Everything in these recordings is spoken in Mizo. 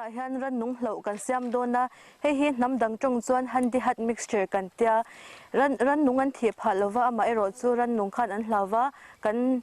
Tunah hian rannung hloh kan siam dawn a, hei hi hnam dang tawng chuan handy hat mixture kan tia. Ran rannung an thih phah lova, amaherawh chu rannung khan an hlau va, kan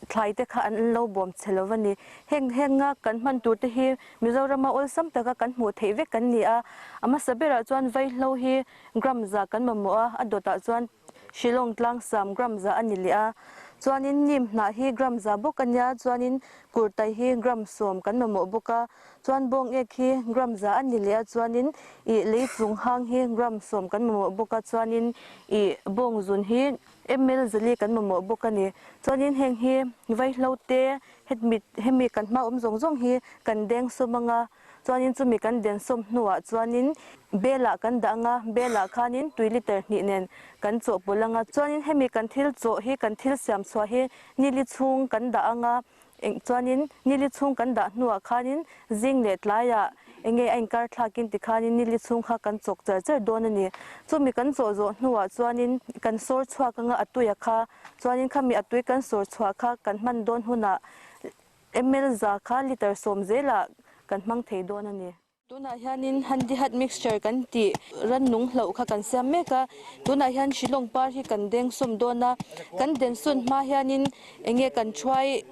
thlai te kha an lo bawm che lo a ni. Heng henga kan hman tur te hi Mizorama awlsam taka kan hmuh theih vek kan ni a, a hmasa berah chuan vaihlo hi gram za kan mamawh a, a dawtah chuan Shillong tlangsam gram za a ni leh a, chuanin nim hnah hi gram za bawk a nia, chuanin kurtai hi gram 10 kan mamawh bawk a, chuan bawng ek hi gram za a ni leh a, chuanin ih lei chung hang hi gram 10 kan mamawh bawk a, chuanin ih bawng zun hi ml 4 kan mamawh bawk a ni. Chuanin heng hi vaihlo te hetmi hemi kan hma awm zawng zawng hi kan deng sawm anga, Chuanin chumi kan den sawm hnuah chuanin belah kan dah anga, belah khanin tui liter hnih nen kan chawhpawlh anga. Chuanin hemi kan thil chawh hi, kan thil siam chhuah hi nili chhung kan dah anga, eng chuanin nili chhung kan dah hnuah khanin zing leh tlaiah eng nge a inkar thlakin tikhanin nili chhung kha kan chawk char char dawn a ni. Chumi kan chawh zawh hnuah chuanin kan sawr chhuak anga a tuia kha, chuanin khami a tui kan sawr chhuah kha kan hman dawn hunah Ml za kha liter 10 zelah kan hmang thei dawn a ni. Tunah hianin Handy Hat Mixture kan tih rannung hloh kha kan siam mek a, tunah hian Shillong par hi kan deng sawm dawn a, kan den sawn hma hianin eng nge kan thuai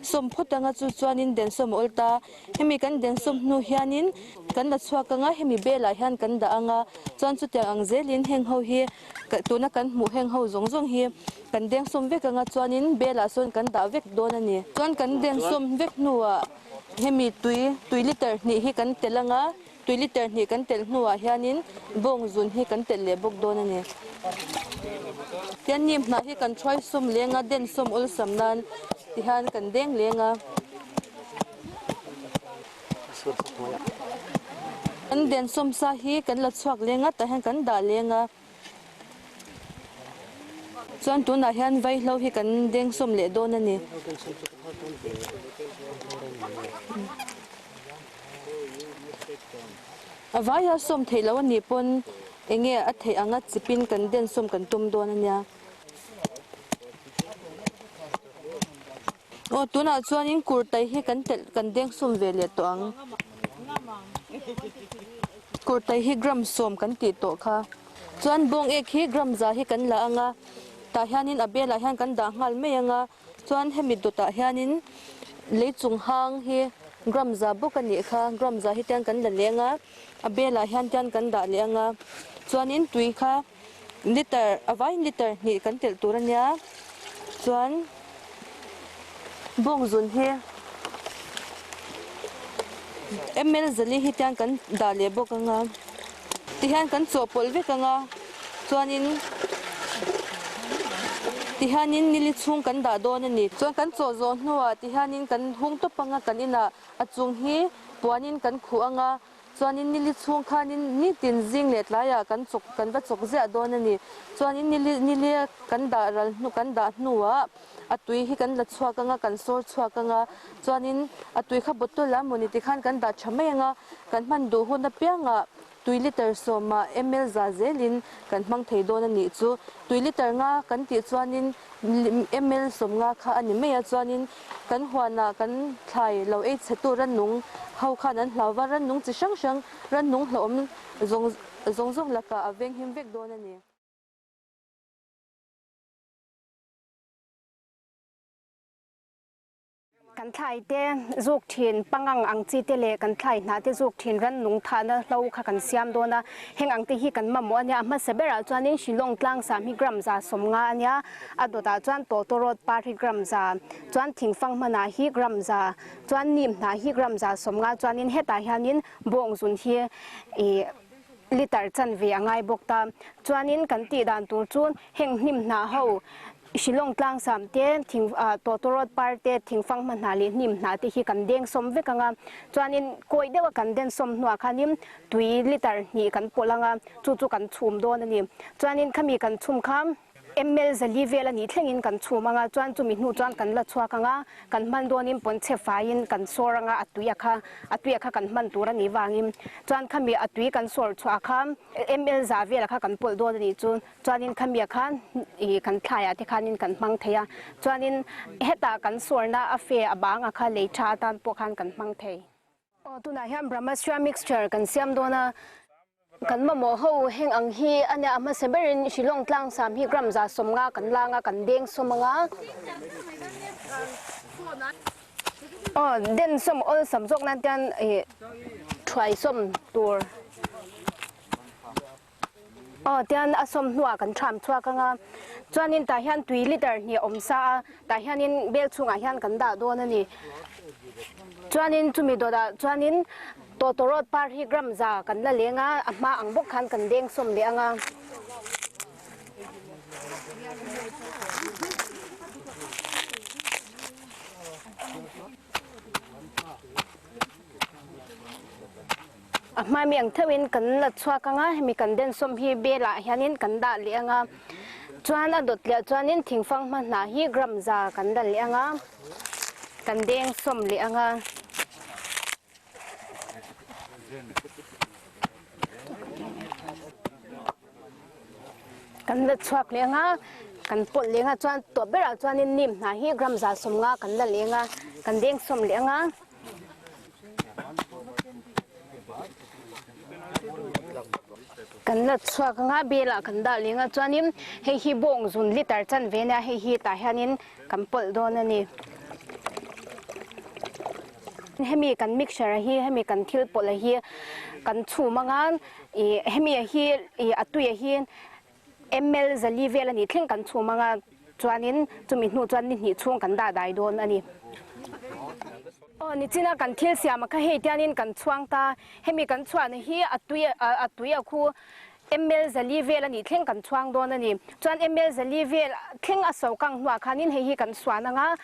sawm phawt anga chu chuanin den sawm a awl ta. Hemi kan den sawm hnu hianin kan la chhuak anga hemi belah hian kan dah anga chuan chutiang ang zelin heng ho hi tuna kan hmuh heng ho zawng zawng hi Kan dengsawm vek anga chuanin belah sawn kan dah vek dawn a ni. Chuan kan dengsawm vek hnuah hemi tui, tui liter hnih hi kan telh anga, tui liter hnih kan telh hnuah hianin bawng zun hi kan telh leh bawk dawn a ni. Tian nim hnah hi kan thuai sawm leng a, den sawm awlsam nan tihian kan deng leng a. Kan den sawm sa hi kan la chhuak leng a, tah hian kan dah leng a. Chuan tunah hian vaihlo hi kan dengsawm leh dawn a ni. A vaia sawm theih loh a nih pawn eng nge a theih anga chipin kan densawm kan tum dawn a nia. Aw tunah chuanin kurtai hi kan telh kan dengsawm ve leh tawh ang. Kurtai hi gram 10 kan tih tawh kha. Chuan bawng ek hi gram 100 hi kan la anga tah hianin a belah hian kan dah nghal mai anga chuan hemi dawtah hianin lei chung hang hi gram 100 bawk a nih kha gram 100 hi tian kan la leh anga a belah hian tian kan dah leh anga chuanin tui kha liter a vaiin liter hnih kan telh tur a nia chuan bawng zun hi ml 4 hi tian kan dah leh bawk anga tihian kan chawhpawlh vek anga chuanin tihianin nili chhung kan dah dawn a ni chuan kan chawh zawh hnuah tihianin kan hung tawp anga kan inah a chung hi puanin kan khuh anga. Chuanin nili chhung khanin nitin zing leh tlaiah kan chawk kan va chawk ziah dawn a ni. Chuanin nili nili kan dah ral hnu kan dah hnuah a tui hi kan la chhuak anga kan sawr chhuak anga chuanin a tui kha bottle ah mawni tikhan kan dah tha mai anga kan hman duh hun apiangah tui liter 10 ah ml za zelin kan hmang thei dawn a nih chu. Tui liter nga kan tih chuanin ml 50 kha a ni mai a chuanin kan huanah kan thlai lo ei chhe tu rannung ho khan an hlau va, rannung chi hrang hrang rannung hlauhawm zawng zawng zawng lakah a venghim vek dawn a ni. Kan thlai te zuk thin pangang ang chi te leh kan thlai hnah te zuk thin rannung thahna hlo kha kan siam dawn a, heng ang te hi kan mamawh a nia, a hmasa berah chuanin Shillong tlangsam hi gram 150 a nia, a dawtah chuan tawtawrawt par hi gram 100, chuan thingfang hmanah hi gram 100, chuan nim hnah hi gram 150 chuanin hetah hianin bawng zun hi ih liter chanve a ngai bawk ta, chuanin kan tih dan tur chu heng hnim hnah ho Shillong tlangsam te, thing ah tawtawrawt par te, thingfang hma hna leh hnim hna te hi kan deng sawm vek ang a. Chuanin kawi deuha kan den sawm hnuah khanin tui liter hnih kan pawlh ang a, chu chu kan chhum dawn a ni. Chuanin khami kan chhum kha ml 4 vel a nih thlengin kan chhum ang a, chuan chumi hnu chuan kan la chhuak ang a, kan hman dawnin pawnchhe faiin kan sawr ang a, a tui a kha a tui a kha kan hman tur a nih vangin chuan khami a tui kan sawr chhuah kha ml 100 vel a kha kan pawlh dawn a nih chu. Chuanin khamia khan ih kan thlaiah te khanin kan hmang thei a, chuanin hetah kan sawrna a fe a banga kha lei tha atan pawh khan kan hmang thei. Aw tunah hian Brahmastra mixture kan siam dawn a, kan mamawh ho heng ang hi a nia a hmasa berin Shillong tlang sam hi gram 150 kan lang a kan deng sawm ang a. Aw den sawm awlsam zawk nan tian ih thuai sawm tur. Aw tian a sawm hnuah kan tham chhuak ang a, chuanin tah hian tui liter hnih a awm sa a, tah hianin bel chhungah hian kan dah dawn a ni. Chuanin chumi dawtah chuanin tawtawrawt par hi gram za kan la leng a, a hma ang bawk khan kan deng sawm leh ang a. A hmaimi ang theuhin kan la chhuak ang a, hemi kan densawm hi belah hianin kan dah leh ang a, chuan a dawt leh chuanin thingfang hma hnah hi gram za kan la leh ang a, kan dengsawm leh ang a. Kan la chhuak leh ang a, kan pawlh leh ang a, chuan tawp berah chuanin nim hnah hi gram 150 kan la leh ang a, kan dengsawm leh ang a. Kan la chhuak anga belah kan dah leng a chuanin hei hi bawng zun liter chanve nia hei hi tah hianin kan pawlh dawn a ni. Hemi kan mixture a hi hemi kan thil pawlh a hi kan chhum anga ih hemi a hi ih a tui a hi ml zali vel a nih thleng kan chhum anga chuanin chumi hnu chuan ni hnih chhung kan dah dai dawn a ni. Aw nichina kan thil siam a kha hei tianin kan chhuang ta, hemi kan chhuahna hi a tui a tui a khu ml zali vel a nih thleng kan chhuang dawn a ni. Chuan ml zali vel thleng a so kang hnuah khanin hei hi kan suan anga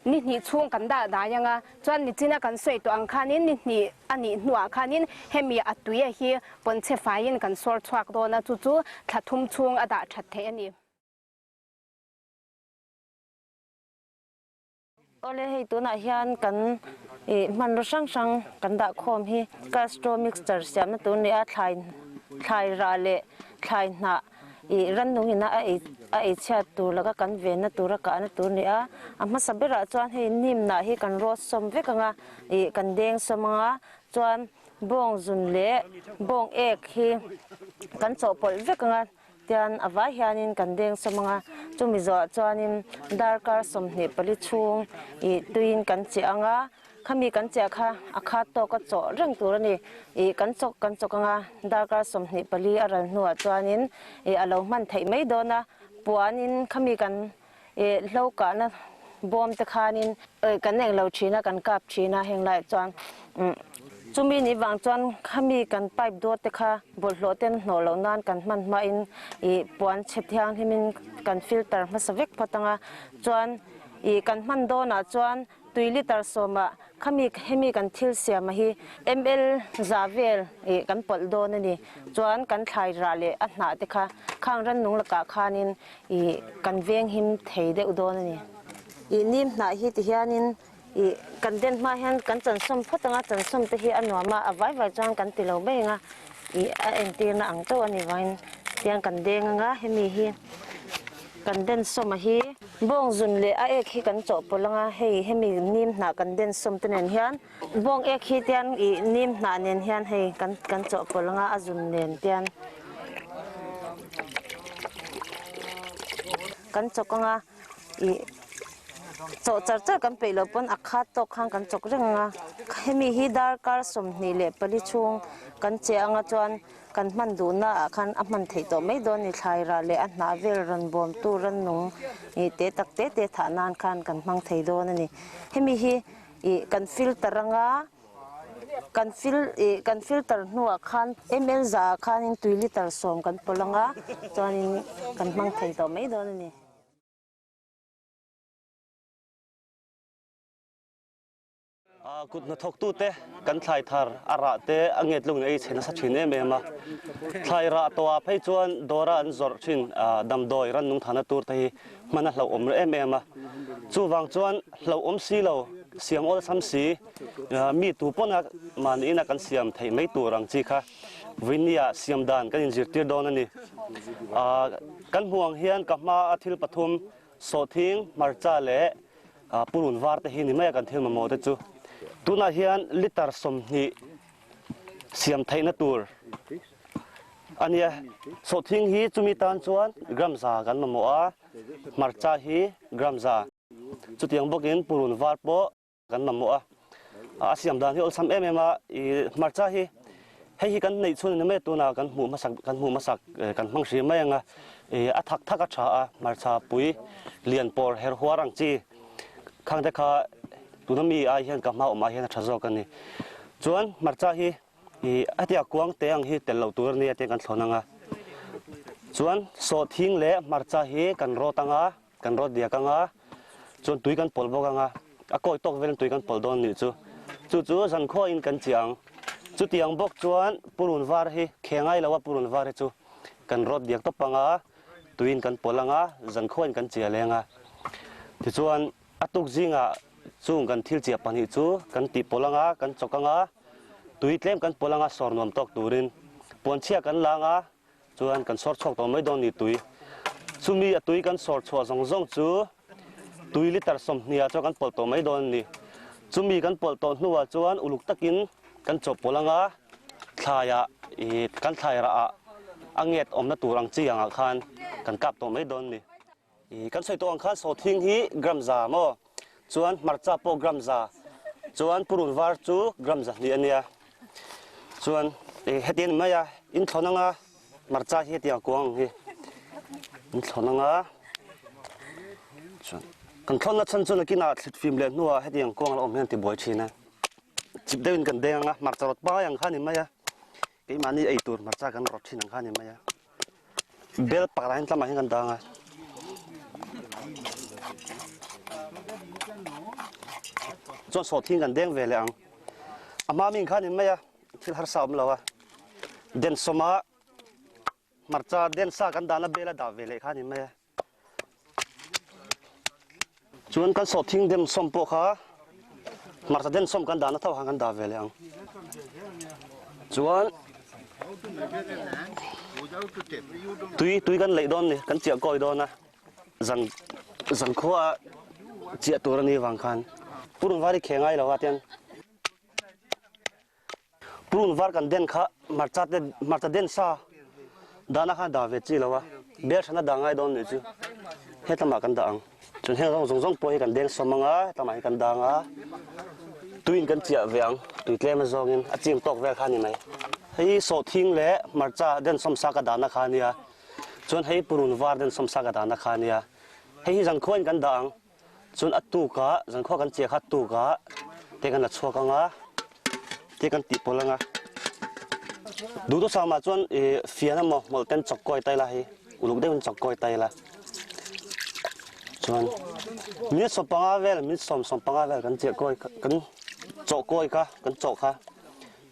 ni hnih chhung kan dah dai anga chuan nichina kan sawi tawh ang khanin ni hnih a nih hnuah khanin hemi a tui a hi pawnchhe faiin kan sawr chhuak dawn a, chu chu thla thum chhung a dah that theih a ni. Awle hei tunah hian kan ih hmanraw hrang hrang kan dah khawm hi Castro mixture siamna tur nia thlai thlai rah leh thlai hnah ih rannung ina a ei a ei chhiat tur laka kan venna tura kahna tur nia a hmasa berah chuan hei nim nah hi kan rawt sawm vek anga ih kan deng sawm anga chuan bawng zun leh bawng ek hi kan chawhpawlh vek anga. Tian a vai hianin kan deng sawm ang a, chumi zawhah chuanin darkar 24 chhung ih tuiin kan chiah ang a, khami kan chiah kha a khat tawk a chawh reng tur a ni. Ih kan chawk kan chawk ang a, darkar 24 a ral hnuah chuanin ih a lo hman theih mai dawn a, puanin khami kan ih hlo kahna bawm te khanin kan englo thin a, kan kap thin a, heng laiah chuan chumi ni vang chuan khami kan pipe dawt te kha bawlhhlawh ten hnawh loh nan kan hman hmain ih puan chhe thianghlimin kan filter hmasa vek phawt ang a, chuan ih kan hman dawnah chuan Tui liter sawmah khami hemi kan thil siam a hi ml za vel ih kan pawlh dawn a ni. Chuan kan thlai rah leh a hnah te kha khang rannung lakah khanin ih kan veng him thei deuh dawn a ni. Ih nim hnah hi ti hianin ih kan den hma hian kan chansawm phawt ang a, chansawm te hi a nuam a, a vai vai chuan kan ti lo mai ang a, ih a entirna ang chauh a ni vangin tiang kan deng ang a, hemi hi kan den sawm a hi. Bawng zun leh a ek hi kan chawhpawlh ang a, hei hemi nim hnah kan den sawm te nen hian bawng ek hi tian ih nim hnah nen hian hei kan kan chawhpawlh ang a, a zun nen tian kan chawk ang a, ih chawh char char kan peih loh pawn a khat tawk khan kan chawk reng ang a, hemi hi darkar 24 chhung kan che ang a chuan. Kan hman duhna ah khan a hman theih tawh mai dawn ni, thlai rah leh a hnah vel rawn bawmtu rannung ih te tak te te thah nan khan kan hmang thei dawn a ni. Hemi hi ih kan filter anga kan fil ih kan filter hnuah khan ml za ah khanin tui liter 10 kan pawlh anga chuanin kan hmang thei tawh mai dawn a ni. Kut hnathawktute kan thlai thar a rah te a nget lungin a ei chhe nasa thin em em a. Thlai rah tawhah phei chuan dawra an zawrh thin damdawi rannung thana tur te hi hman a hlauhawm reh em em a. Chuvang chuan hlauhawm si lo, siam awlsam si, mi tu pawna mahniin a kan siam theih mai tur ang chi kha Vinny-ah siam dan kan inzirtir dawn a ni. Kan hmuh ang hian ka hma a thil pathum sawhthing, hmarcha leh Purun var te hi ni mai a kan thil mamawh te chu. Tunah hian litre 20 siam theihna tur a nia. Sawhthing hi chumi tan chuan gram 100 kan mamawh a, hmarcha hi gram 100. Chutiang bawkin purun var pawh kan mamawh a. A siam dan hi awlsam em em a, i hmarcha hi hei hi kan neih chhun a ni mai a, tunah kan hmuh hmasak kan hmuh hmasak kan hmang hrim mai ang a, i a thak thak a tha a, hmarcha pui lian pawr her huar ang chi khang te kha tuna mi ai hian ka hma awm ai hian a tha zawk a ni. Chuan hmarcha hi i hetiang kuang te ang hi tel loh tur a nia tiang kan thlawn ang a, chuan sawhthing leh hmarcha hi kan rawt ang a, Kan rawt diak anga, chuan tui kan pawlh bawk anga, a kawi tawk velin tui kan pawlh dawn nih chu. Chu chu zankhuain kan chiah ang. Chutiang bawk chuan purun var hi khe ngai lo a, purun var hi chu kan rawt diak tawp anga, tuiin kan pawlh anga, zankhuain kan chiah leng a. Tichuan a tuk zingah chung kan thil chiah pahnih chu kan tih pawlh anga, kan chawk anga, tui tlem kan pawlh anga sawr nuam tawk turin puanchhia kan la anga, Chuan kan sawr chhuak tawh mai dawn ni tui. Chumi a tui kan sawr chhuah zawng zawng chu tui litre 20 ah chuan kan pawlh tawh mai dawn a ni. Chumi kan pawlh tawh hnuah chuan uluk takin kan chawhpawlh anga thlaiah ih kan thlai rah ah a nget awmna tur ang chi angah khan kan kap tawh mai dawn a ni. Ih kan sawi tawh ang khan sawthing hi gram 100 maw? Chuan hmarcha pawh gram 100, chuan purun var chu gram 200 a nia. Chuan ih heti a ni mai a, in thlawn anga hmarcha hi hetiang a kuang ang hi in thlawn anga chuan kan thlawnna chhan chuan nakinah thlit fim leh hnuah hetiang kuang a lo awm hian ti buai thin a. Chip deuhin kan deng anga hmarcha rawt pangai ang kha a ni mai a, keimahni ei tur hmarcha kan rawt thin ang kha a ni mai a. Bel pakhatah hian tlamah hian kan dang a. Chuan sawhthing kan deng ve leh ang. A hma min khan in mai a, thil harsa awm lo a. Den sawma hmarcha den sa kan dahna bel a dah ve leh khan in mai a. Chuan kan sawhthing dem sawm pawh kha hmarcha den sawm kan dahna tho khan kan dah ve leh ang. Chuan tui tui kan leih dawn ni, kan chiah kawi dawn a, zan zan khua chiah tur a ni vang khan purun var hi kheng ngai lo a tiang Purun var kan den kha hmarcha te hmarcha den sa dahna khan dah ve chi lo a, bel hrana dah ngai dawn nih chu hetlama kan dah ang. Chuan heng zawng zawng pawh hi kan deng sawm ang a, hetlama hi kan dang a, tuiin kan chiah ve ang, tui tlem a zawngin a chim tawk vel kha a ni mai. Hei sawhthing leh hmarcha den sawm sa ka dahna kha a nia, chuan hei purun var den sawm sa ka dahna kha a nia. Hei hi zankhuain kan dah ang. Chuan a tukah zankhua kan chiah kha tukah te kan la chhuak ang a, te kan tih pawlh ang a. Duhthusam ah chuan ih fian emaw hmawlh ten chawk kawi tai la hei uluk deuhin chawk kawi tai la. Chuan minute 15 vel minute 10 15 vel kan chiah kawi kan chawh kawi kha kan chawh kha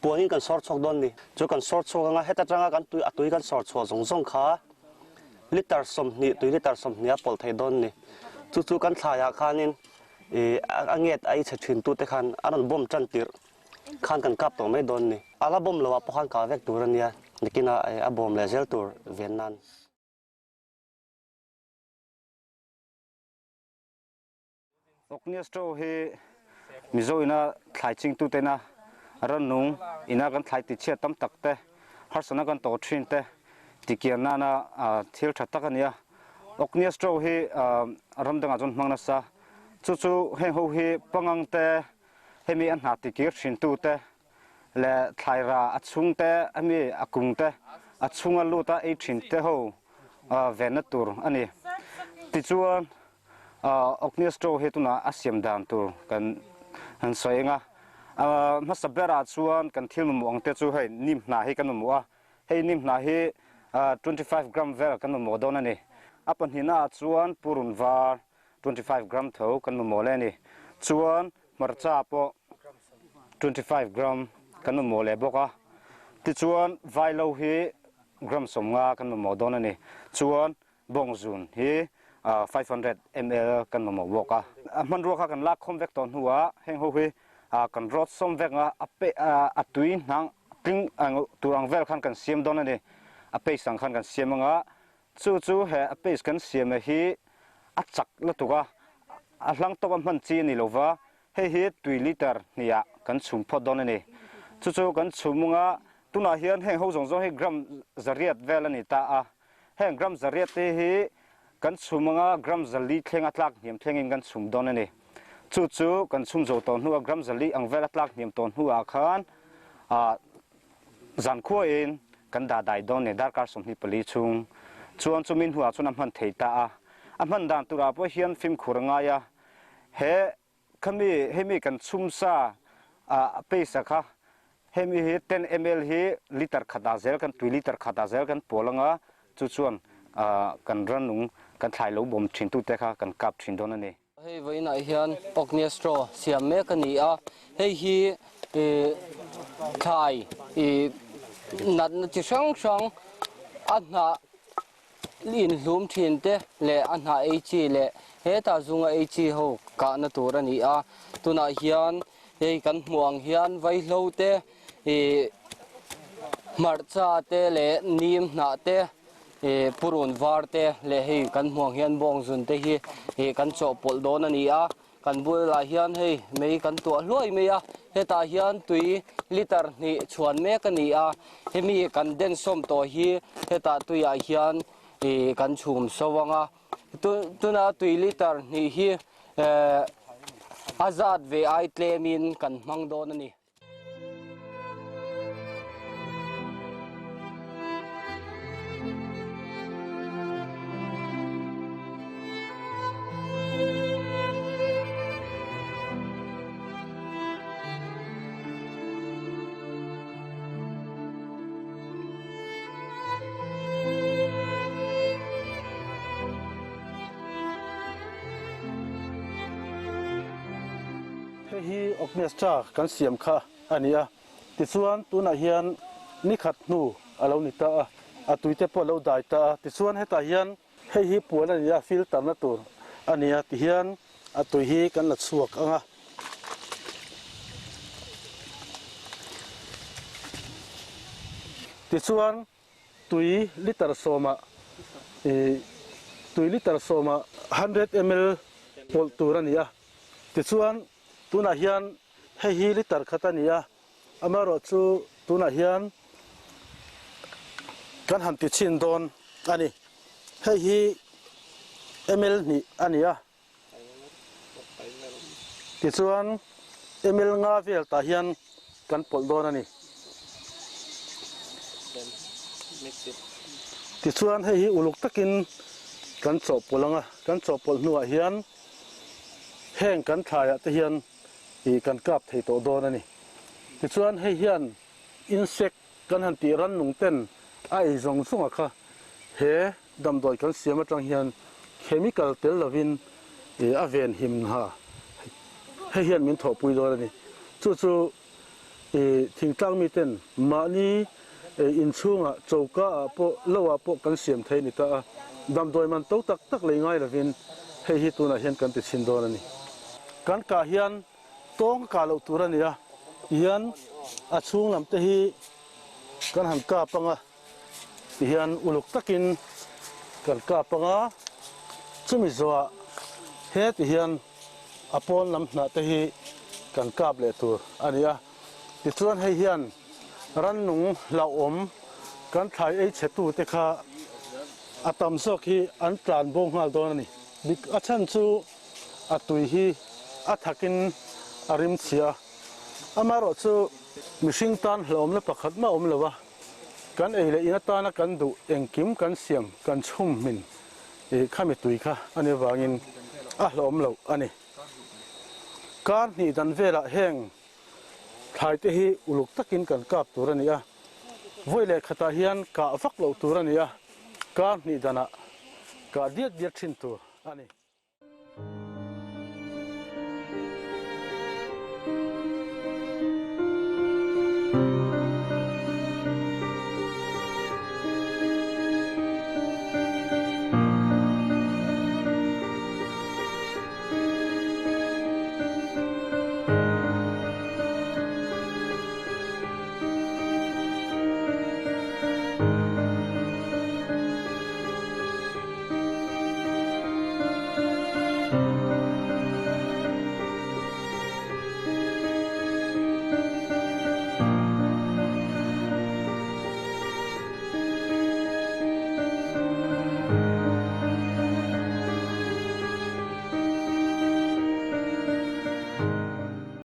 puanin kan sawr chhuak dawn a ni. Chu kan sawr chhuak ang a, heta tanga kan tui a tui kan sawr chhuah zawng zawng kha Litre 20, tui litre 20 a pawlh theih dawn a ni. Chu chu kan thlaiah khanin ih a nget a i chhe thin tute khan a rawn bomb tan tirh khan kan kap tawh mai dawn a ni. A la bomb loah pawh khan kah vek tur a nia, nikinah a bawm leh zel tur ven nan. Okniastro hi Mizo ina thlai chingtutena rannung ina kan thlai tichhiat tam tak te, harsatna kan tawh thin te tikian nana thil tha tak a ni a. Okniastro hi ram dangah chuan hmang nasa. Chu chu heng ho hi pangang te, hemi a hna tikir thin tu te leh thlaira a chhung te, hemi a kung te a chhunga lut a ei thin te ho venna tur a ni. Tichuan Okniastro hi tunah a siam dan tur kan han sawi eng a, hmasa berah chuan kan thil mamawh ang te chu hei nim hna hi kan mamawh a, hei nim hna hi 25 gram vel kan mamawh dawn a ni. A pahnihna ah chuan purun var 25 gram tho kan mamawh leh a ni. Chuan hmarcha pawh 25 gram kan mamawh leh bawk a. Tichuan vailo hi gram 50 kan mamawh dawn a ni. Chuan Bawngzun hi 500 ml kan mamawh bawk a. A hmanrua kha kan lak khawm vek tawh hnuah heng ho hi kan rawt sawm vek a, a pe a tui hnang tling tur ang vel khan kan siam dawn a ni. A paste ang khan kan siam ang a, chu chu he a paste kan siam hi a chak lutuk a, a hlang tawp a hman chi a ni lo va. Hei hi tui liter hnih ah kan chhum phawt dawn a ni. Chu chu kan chhum anga tunah hian heng ho zawng zawng hi gram zariat vel a ni ta a. Heng gram zariat te hi kan chhum anga gram zali thleng a tlak hniam thlengin kan chhum dawn a ni. Chu chu kan chhum zo tawh hnuah gram zali ang vel a tlak hniam tawh hnuah khan ah Zankhuain kan dah dai dawn ni darkar 24 chhung chuan chumi hnuah chuan a hman thei ta a. A hman dan turah pawh hian fimkhur a ngai a. He khami hemi kan chhum sa a paste kha hemi hi 10 ml hi liter khatah zel kan tui liter khatah zel kan pawl anga chu chuan kan rannung kan thlai lo bawm thin tute kha kan kap thin dawn a ni. Hei vawiinah hian Ognia straw siam mek a ni a, hei hi thlai natna chi hrang hrang a hnah inhlum thin te leh a hnah ei chi leh hetah zunga ei chi ho kahna tur a ni a. Tunah hian hei kan hmuh ang hian vaihlo te hmarcha te leh nim hnah te Purun var te leh hei kan hmuang hian bawngzun te hi ih kan chawhpawlh dawn a ni a, kan bulah hian hei mei kan tuah hluai mai a, hetah hian tui liter hnih chhuan mek a ni a, hemi kan densawm tawh hi hetah tuiah hian ih kan chhum so ang a, tuna tui liter hnih hi eh a zat ve ai tlemin kan hmang dawn a ni. Hei hi Ognestra kan siam kha a ni a, tichuan tunah hian ni khat hnu a lo ni ta a, a tuite pawh a lo dai ta a, tichuan hetah hian hei hi puan a ni a, filter na tur a ni a, tihian a tui hi kan la chhuak ang a. Tichuan tui liter sawmah ih tui liter sawmah 100 ml pawlh tur a ni a, tichuan tunah hian hei hi liter khat a ni a, amaherawh chu tunah hian kan han ti chhin dawn a ni, hei hi ml hnih a ni a, tichuan ml nga vel tah hian kan pawlh dawn a ni. Tichuan hei hi uluk takin kan chawhpawlh ang a, kan chawhpawlh hnuah hian heng kan thlaiah te hian ih kan kap thei tawh dawn a ni. Tichuan hei hian insect kan han tih rannung ten a ei zawng zawng a kha he damdawi kan siam atang hian chemical tel lovin ih a ven him ha hei hian min thawhpui dawn a ni. Chu chu ih thingtlang miten mahni inchhungah choka ah pawh lo ah pawh kan siam thei a ni ta a, damdawi man to tak tak lei ngai lovin hei hi tunah hian kan ti chhin dawn a ni. Kan kah hian tawng ka kah loh tur a ni a, tihian a chhung lam te hi kan han kap ang a, tihian uluk takin kan kap ang a, chumi zawhah he tihian a pawn lam hnah te hi kan kap leh tur a ni a. Tichuan hei hian rannung hlauhawm kan thlai ei chhe tute kha a tam zawk hi an tlan bo nghal dawn a ni. Dik a chhan chu a tui hi a thakin a rim chhia a, amaherawh chu mihring tan hlauhawmna pakhat mah a awm lo a, kan ei leh in atana kan duh engkim kan siam kan chhum hmin khami tui kha a ni avangin a hlauhawm loh a ni. Kar hnih dan velah heng thlai te hi uluk takin kan kap tur a ni a, vawi leh khatah hian kah vak loh tur a ni a, kar hnih danah kah diak diak thin tur a ni.